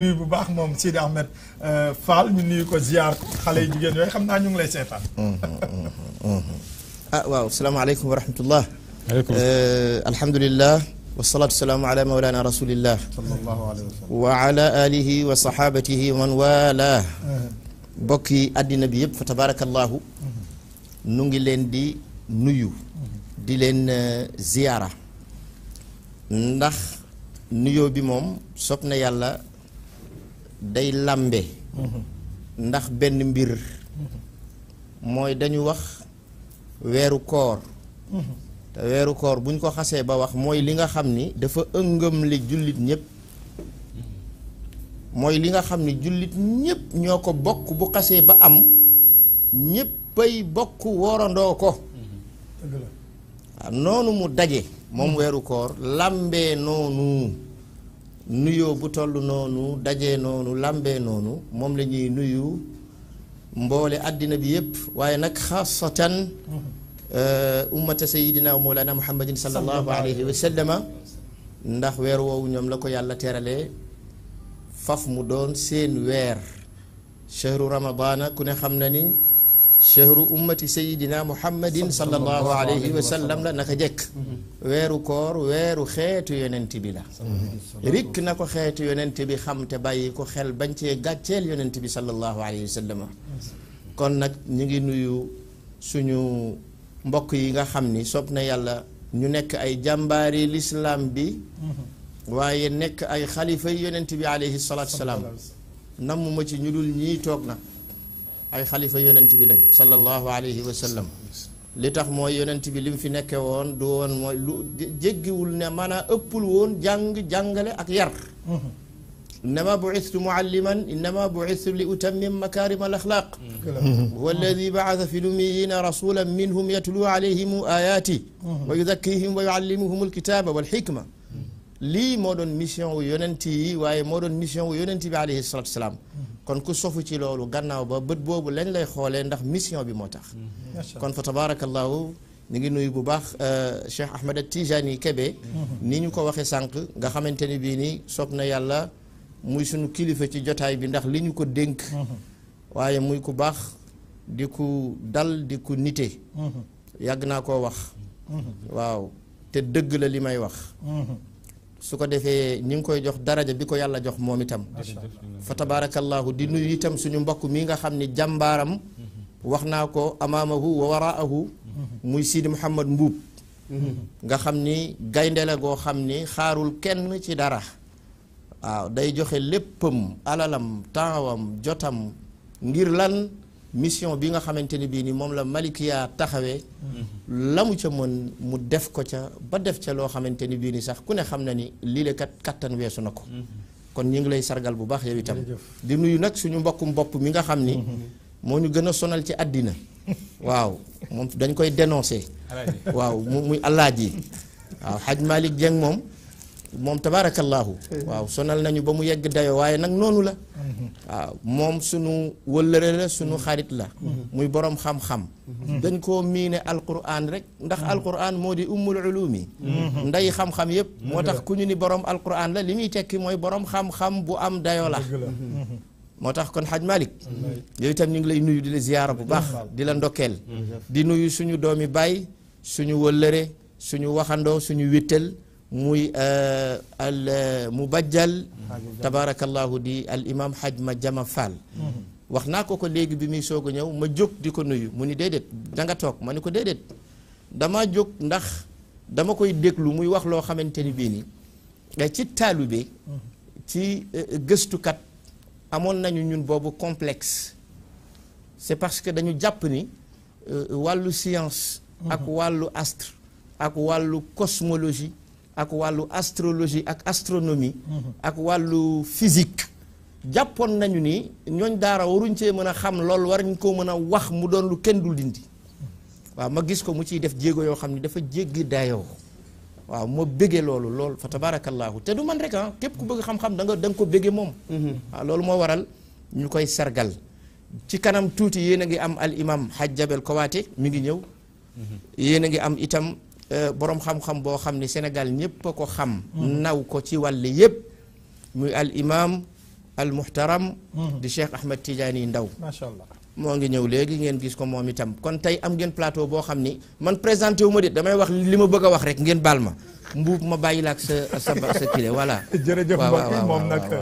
nuyu bu baax moom Sidi Ahmed Fall ñu nuyu ko ziar xale yu jigéen yooyu xam naa ñu ngi lay seetaan. waaw salaamaaleykum wa rahmatullah. alhamdulillah wasalaatu wasalaamu ala mawlana rasulillah sallallahu alayhi wa sallam wa ala alihi wa sahabatihi wa man wala bokki àddina bi yëpp fa tabarakallahu nu ngi leen di nuyu di leen ziyaara ndax nuyoo bi moom sopp na yàlla day làmbe ndax benn mbir mooy dañu wax weeru koor te weeru koor buñ ko xasee ba wax mooy li nga xam ni dafa ëngëm li jullit ñëpp mooy li nga xam ni jullit ñëpp ñoo ko bokk bu xasee ba am ñëppay bokk woorandoo ko waaw noonu mu daje moom weeru koor làmbee noonu nuyoo bu toll noonu dajee noonu làmbee noonu moom la ñuy nuyu mboole àddina bi yëpp waaye nag xaasatan ummata sayidina wa mawlana muhammadin sallallahu alayhi wa sallama ndax weer woowu ñoom la ko yàlla teralee faf mu doon seen weer chahru ramadana ku ne xam na ni chahru ummati sayidina muhammadin sallallahu alayhi wa sallam la naka jekk weeru koor weeru xeetu yonent bi la rikk na ko xeetu yonent bi xam te bàyyi ko xel bañ cee gàcceel yonent bi sallallahu alayhi wa sallam kon nag ñu ngi nuyu suñu mbokk yi nga xam ni sopp na yàlla ñu nekk ay jàmbaari lislaam bi waaye nekk ay xalifa yi yonent bi alayhi salaatu salaam namuma ci ñu dul ñii toog na ay xalifa yonent bi lañ sallallahu alayhi wa sallam li tax mooy yonent bi li mu fi nekke woon du woon mooy lu jéggiwul ne maanaam ëppul woon jàngale ak yar innama bu'istu mualliman innama bu'istu li utammim makarim al axlaq huwa alladi ba'atha fi lummiyina rasulan minhum yatlu alayhim ayati wa yuzakkihim wa yuallimuhum alkitaba wal hikma lii moo doon mission wu yonent yi waaye moo doon mission wu yonent bi alayhi salatu salaam kon ku sofu ci loolu gannaaw ba bët boobu lañ lay xoolee ndax mission bi moo tax kon fa tabarakallahu ñu ngi nuyu bu baax Cheikh Ahmed Tijani Kebe ni ñu ko waxee sànq nga xamante ni bii nii sopp na yàlla muy suñu kilifa ci jotaay bi ndax li ñu ko dénk waaye muy ku baax di ku dal di ku nite yàgg naa koo wax waaw te dëgg la li may wax su ko defee ñi ngi koy jox daraja bi ko yàlla jox moom itam fa tabarakallahu di nuyu itam suñu mbokk mi nga xam ni jàmbaaram wax naa ko amaamahu wa waraahu muy Sidi Mouhamad Mbuub nga xam ni gaynde la goo xam ni xaarul kenn ci dara waaw day joxe léppam alalam tempsam jotam ngir lan mission bi nga xamante ni bii ni moom la Malikia taxawee la mu ca mën mu def ko ca ba def ca loo xamante ni bii ni sax ku ne xam na ni lii la kat kattan weesu na ko kon ñu ngi lay sargal bu baax yow itam di nuyu nag suñu mbokkum bopp mi nga xam ni moo ñu gën a sonal ci àddina waaw moom dañ koy dénoncer waaw muy alaaji waaw Haj Malick Dieng moom tabarakallahu waaw sonal nañu ba mu yegg dayo waaye nag noonu la waaw moom sunu wëllëre la sunu xarit la muy borom xam-xam dañ koo miine alquran rek ndax alquran moo di ummul ulumi nday xam-xam yépp moo tax ku ñu ni borom alquran la li muy tekki mooy borom xam-xam bu am dayo la moo tax kon Haj Malick yow itam ñu ngi lay nuyu di la ziyaara bu baax di la ndokkeel di nuyu suñu doomi baay suñu wëllëre suñu waxandoo suñu wittel muy al mubajjal tabarakallahu di al imam Haj ma Jama Fall wax naa ko léegi bi muy soog a ñëw ma jóg di ko nuyu mu ni déedéet da nga toog ma ni ko déedéet dama jóg ndax dama koy déglu muy wax loo xamante ni bii ni ci taalube ci gëstukat amoon nañu ñun boobu complexe c'est parce que dañu jàpp ni wàllu science ak wàllu astre ak wàllu cosmologie ak wàllu astrologie ak astronomie ak wàllu physique jàppoon nañu ni ñooñ daara waruñ cee mën a xam lool war ñu ko mën a wax mu doon lu kenn dul dindi waaw ma gis ko mu ciy def jéego yoo xam ne dafa jéggi dayoo waaw ma bëggee lool fa tabarakallahu te du man rek képp ku bëgg xam-xam da nga ko bëggee moom waaw loolu moo waral ñu koy sargal ci kanam tuuti yéen a ngi am al imam Haj Jabel Kowaate mi ngi ñëw yéen a ngi am itam borom xam-xam boo xam ni Sénégal ñépp a ko xam naw ko ci wàll yépp muy al imam al muhtaram di Cheikh Ahmed Tidiane Ndaw macha allah moo ngi ñëw léegi ngeen gis ko moom itam kon tey am ngeen plateau boo xam ni man présenté wu ma dit damay wax li ma bëgg a wax rek ngeen baal ma mbuub ma bàyyi la ak sa kile voilà jërëjëf mbokk yi moom nag